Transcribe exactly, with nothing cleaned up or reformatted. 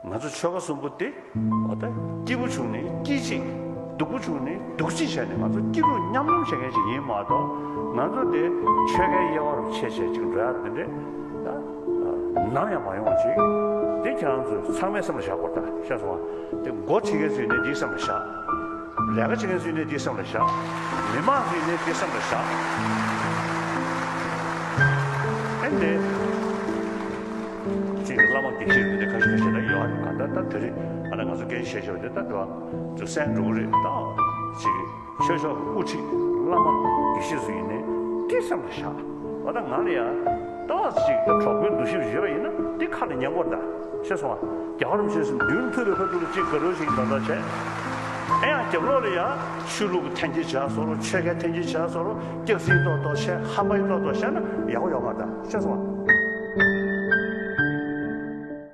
ང་ཚོ་ཆོལ་ཁ་གསུམ་པོ་དེ་འོ་ད་སྐྱིད་པོ་བྱུང་ནས་སྐྱིད་ཅིག་སྡུག་པོ་བྱུང་ནས་སྡུག་ཅིག་བྱས་ནས་ང་ཚོ་སྐྱིད་སྡུག་མཉམ་མྱོང་བྱེད་མཁན་ཞིག་ཡིན་མ་གཏོགས། ང་ཚོ་དེ་ཆོལ་ཁའི་དབྱེ་བ་རུ་ཕྱེ་བྱས་ཅིག་འགྲོ་ཡག་དེ་འདྲས་ད་ནམ་ཡང་མ་ཡོང་བ་ཅིག་དེ་ཁྱེད་རང་ཚོས་ཚང་མས་སེམས་ལ་བཞག་དགོས། ད་ཤེས་སོང་ང་། དེ་འགོ་ཁྲིད་མཁན་ཚོས་ནས་འདི་སེམས་ལ་བཞག་ལས་ཀ་བྱེད་མཁན་ཚོས་ནས་འདི་སེམས་ལ་བཞག་མི་མང་ཚོས་ནས་འདི་སེམས་ལ་བཞག་ཨེ་འདི། ཅིག་བླ་མ་དགེ་བཤེས་རུ་འདི་ཁ་ཤས་ཁ་ཤས་ད་ཡོད་རེད། ག་ད་ད་དེ་རེད། ཨ་ན་ང་ཚོ་རྒན་ཤས་ཤོས་དེ་ད་དེ་བ་ཚོ་སེམས་འགྲོ་གི་རེད། ད་ཅིག་ཆོས་ཕྱོགས་ཀྱི་དབུ་ཁྲིད་བླ་མ་དགེ་བཤེས་ཚོ་ཡིན་ནའི་དེ་སེམས་ལ་བཞག་འོ་ད་ང་ལ་ཡང་ལྟ་བ་ཅིག་ད་གྲོགས་པོའི་འདུ་ཤེས་ཡོད་པ་ཡིན་ན་དེ་ཁ་ནས་ཉན་དགོས། ད་ཤེས་སོང་ང་། རྒྱལ་བ་རིན་པོ་ཆེ་མདུན་ཐུག་པའི་ཁ་ཐུག་ལ་ཅིག་དགའ་རོགས་ཤིག་ད་ད་བྱས། ཨེ་ཡང་རྒྱབ་ལོགས་ལ་ཡང་ཆོས་ལུགས་ཀྱི་འཐེན་འཁྱེར་བྱས་སོ་རོ། ཆོལ་ཁའི་འཐེན་འཁྱེར་བྱས་སོ་རོ། སྐྱག་རྫུན་ཏོག་ཏོག་བཤད། ཧམ་པ་ཏོག་ཏོག་བཤད་ན་ཡག་པོ་ཡོད་མ་རེད། ད་ཤེས་སོང་ང་།